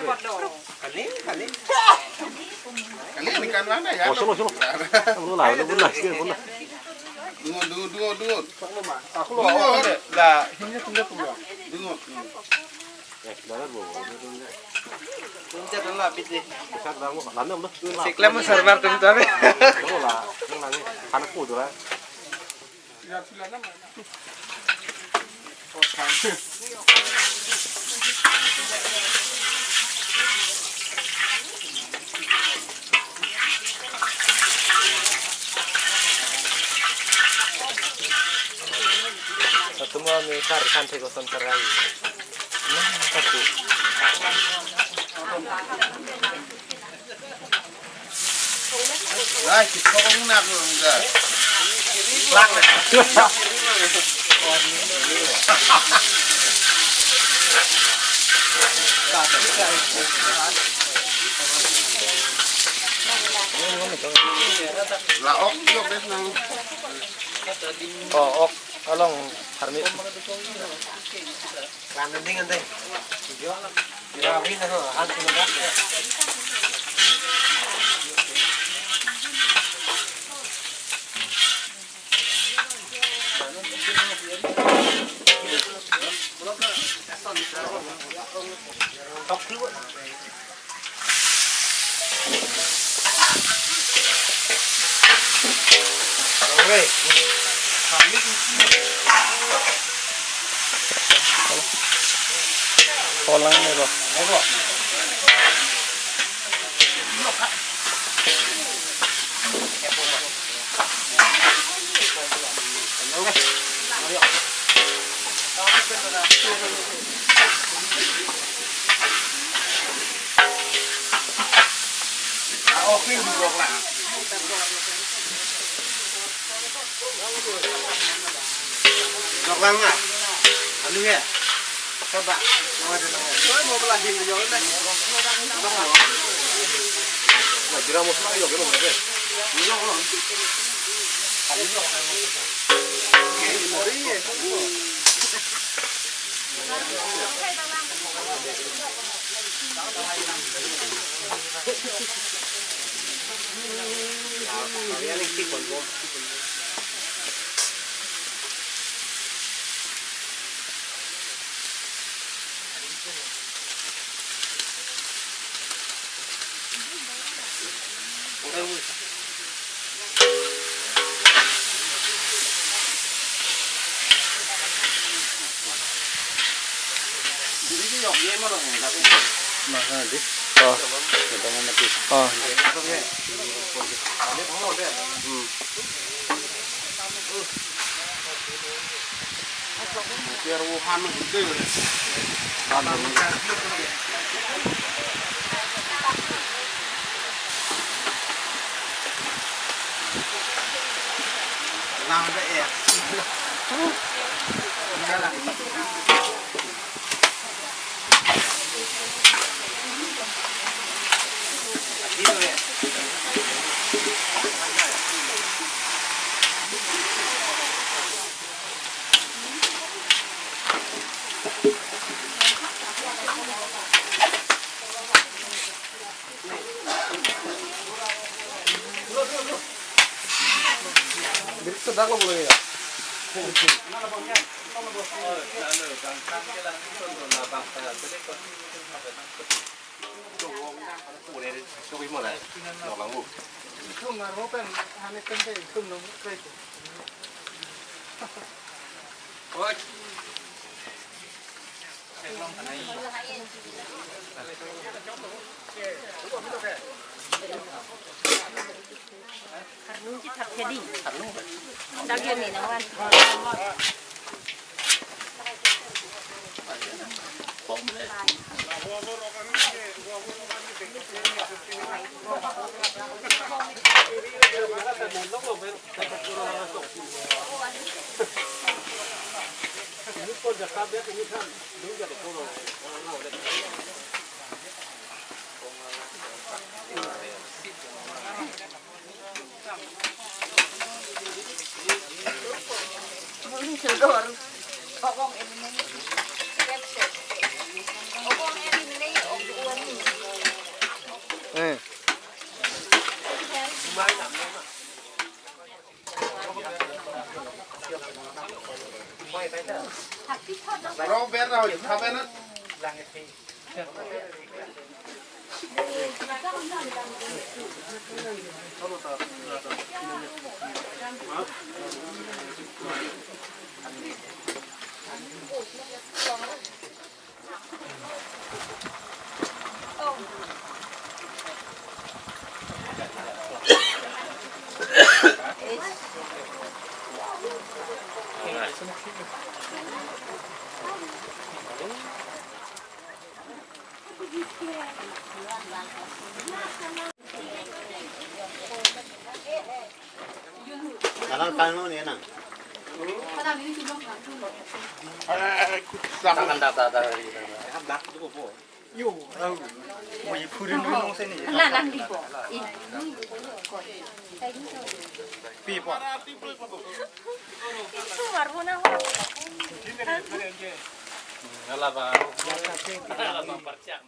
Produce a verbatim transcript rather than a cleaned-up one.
Kali, kali. Kali ini kan mana ya? Oh, solo, solo. Solo lah, solo lah, solo lah. Dungo, dungo, dungo, dungo. Dungo. Lah, himnya tunggal, tunggal. Dungo. Hmm. Eh, darat bo. Tunjat lah, bit deh. Besar dah, bo. Lana, bo. Seklem serbar tunjat. Solo lah, solo lah. Anak ku tu lah. Satu mau mikar kan tiga ton terai. Nah, satu. Ai, kithok ong nak lo, enggak. Plak na. La ok, yok deh nang. Oh, ok, along harmit. Kan ding ante. Yo, kira win ho, han sunu dah. Kolang ni lo. Doklang na. Anu ya. Coba. Mau ada nama. Mau belahin jauh deh. Nah, jeram mau semua, yuk, yuk, yuk. Yuk, yuk. Oke, sorry ya. Masa di? Oh. Kita mau mati. Oh. Hmm. Biar Wuhan gitu. Nang deh ya. Birik sedang lo boleh ya. Karnung ki thap jadi. Karnung. Dak ya ni nang wan. Rong ber na hoi, khabe na. Kalang kalang ni nang. Kalang ni tulung kalang. Kalang da da da. Yo, au. Mo ye phurin dun nong seni. Kalang lang di po. Pi po. Itu marbo na ho. Ngala ba. Ngala ba parchak.